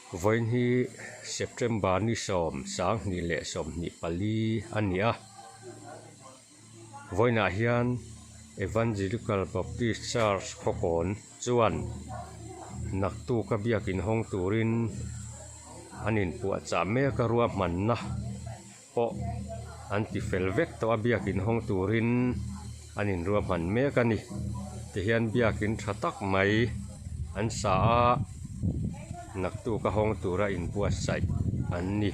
Vawiin hi September ni 2024 a ni a, vawiinah hian Evangelical Baptist Church Khawkawn chuan naktuk a biakin hawng turin an inpuahchah mek a ruahmanna pawh an ti fel vek tawh a biakin hawng turin an inruahman mek a ni tihian biakin tha tak mai an sa a naktuk a hawng tura inbuatsaih an ni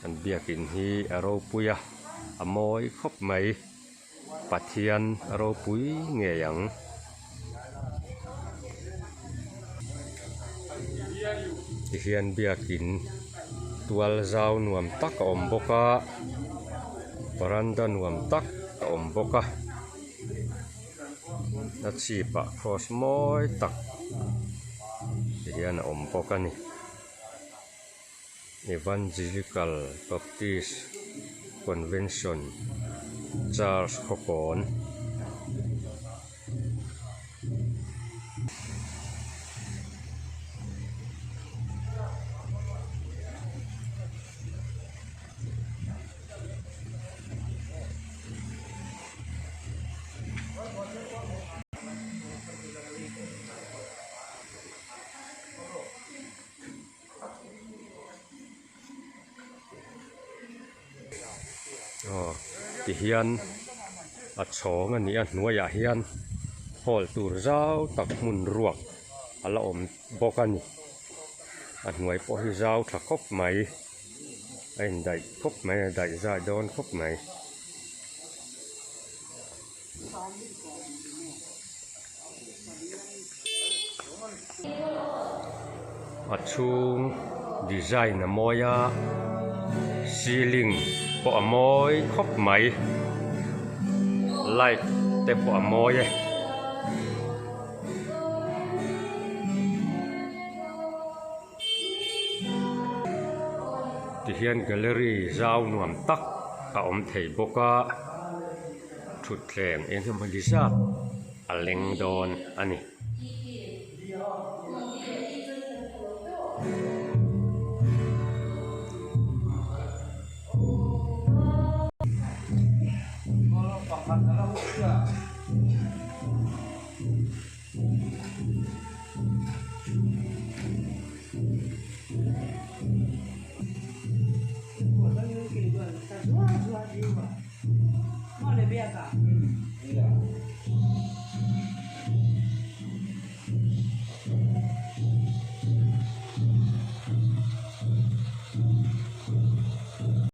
an biakin hi a ropui a a mawi khawp mai Pathian a ropui ngei ang. Tihian biakin tual zau nuam tak a awm bawk a varanda nuam tak a awm bawk a a chhip ah cross mawi tak tihian a awm bawk a ni. Evangelical Baptist Convention Church Khawkawn. Aw tihian a chhawng a ni a hnuaiah hian hall tur zau tak hmun ruak a la awm bawk a ni a hnuai pawh hi zau tha khawp mai a indaih khawp mai a daih zai dawn khawp mai. A chhung design a mawi a ceiling pawh a mawi khawp mai light te pawh a mawi e. Tihian gallery zau nuam tak a awm thei bawk a. Thutthleng eng emaw ni zat a leng dawn a ni.